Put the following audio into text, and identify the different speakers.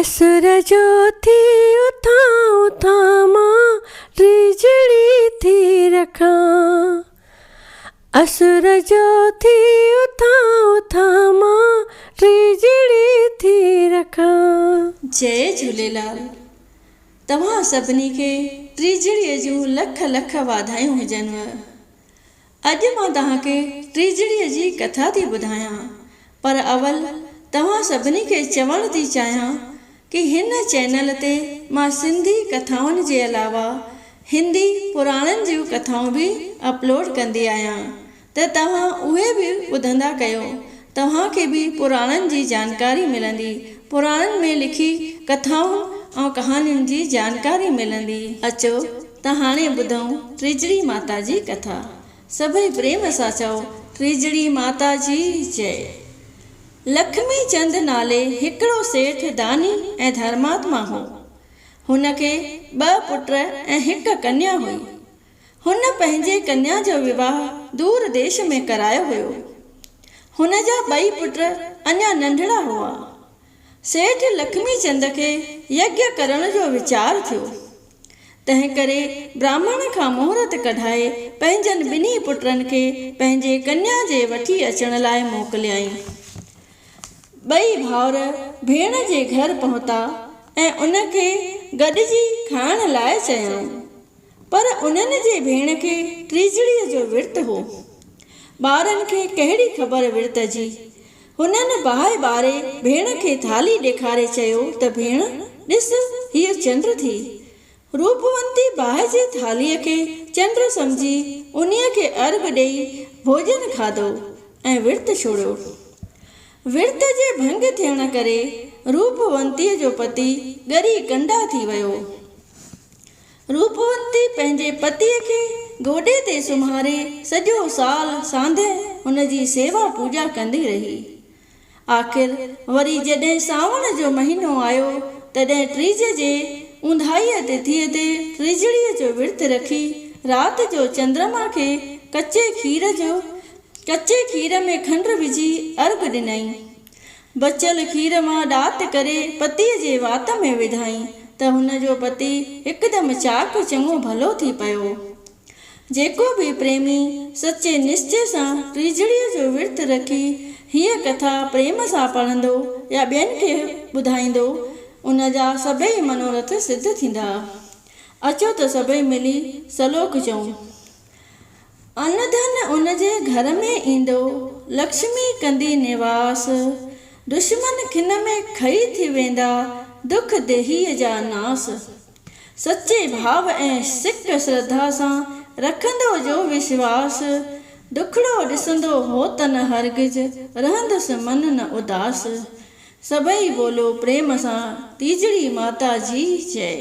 Speaker 1: اسر جو ٿي اٿان اٿان مان ٽيجڙي ٿي رکان اسر جو ٿي اٿان اٿان مان ٽيجڙي ٿي رکان.
Speaker 2: جئي جهوليلال توهان سڀني کي ٽيجڙي جون لک لک واڌايون هجنو. اڄ مان توهان کي ٽيجڙيء جي ڪٿا ٿي ٻڌايان، پر اول توهان سڀني کي چوڻ ٿي چاهيان ڪي هن چينل تي مان سنڌي ڪٿائن جي علاوه هندي پراڻن جون ڪٿائون به اپلوڊ ڪندي آهيان ته توهان اهي به ٻڌندا ڪيو توهان کي به پراڻن جي جانڪاري ملندي پراڻن ۾ لکي ڪٿائن ۽ ڪهاڻين جي جانڪاري ملندي. اچو ته هاڻي ٻڌون ٽيجڙي ماتا جي ڪٿا. سڀئي پريم سان چئو ٽيجڙي ماتا جي جئي. لکمي چند نالي هڪڙو سيٺ داني ۽ ڌرماتما هو. هن کي ٻه پٽ ۽ هڪ ڪنيا هئي. هن پنهنجي ڪنيا جو وواهه دور ديش ۾ ڪرايو هيو. هن جا ٻئي پٽ اڃا ننڍڙا هئا. سيٺ لکمي چند کي يگيا ڪرڻ جو ويچار ٿيو. تنهنڪري براهمڻ کان مهورت ڪڍائي پنهنجن ٻنهي پٽن کي پنهنجي ڪنيا جي وٺي اچڻ لاء موڪليائين. ٻئي ڀائر ڀيڻ جي گهر پهتا ۽ ان کي گڏجي کائڻ لاء چيائون. پر انهن جي ڀيڻ کي ٽيجڙيء جو ورت هو. ٻارن کي ڪهڙي خبر ورت جي. هنن باهه ٻاري ڀيڻ کي ٿالهي ڏيکاري چيو ته ڀيڻ ڏس هيء چنڊ ٿي. روپونتي باهه جي ٿالهيء کي چنڊ سمجهي انهيء کي ارگهه ڏيئي ڀوڄن کاڌو ۽ ورت ڇوڙيو. ورت جي ڀنگ ٿيڻ ڪري روپونتيء جو پتي ڳري ڪنڊا ٿي ويو. روپونتي پنهنجي پتيء کي گوڏي تي سمهاري سڄو سال ساندهه هن جي سيوا پوڄا ڪندي رهي. آخر وري جڏهن سانوڻ جو مهينو آيو، تڏهن ٽيج جي اونداهيء تٿيء تي ٽيجڙيء جو ورت رکي رات جو چندرما کي ڪچي کير جو ڪچي کير ۾ کنڊ وجهي ارگهه ڏنائين. بچيل کير مان ڏات ڪري پتيء جي وات ۾ وڌائين ته هن جو پتي هڪدم چاق چڱو ڀلو ٿي پيو. جيڪو به پريمي سچي نشچي سان ٽيجڙيء جو ورت رکي هيء ڪٿا پريم سان پڙهندو يا ٻين کي ٻڌائيندو، ان جا سڀئي منورٿ سڌ ٿيندا. اچو ته سڀئي ملي سلوڪ چئون. ان ڌن ان جي گهر ۾ ايندو، لڪشمي ڪندي نواس. دشمن کن ۾ کئي ٿي ويندا، دک ديهيء جا ناس. سچي ڀاو ۽ سڪ شرڌا سان رکندو جو وشواس. دکڙو ڏسندو هوت نه هرگز، رهندس من نه اداس. سڀئي ٻولو پريم سان، تيجڙي ماتا جي جئي.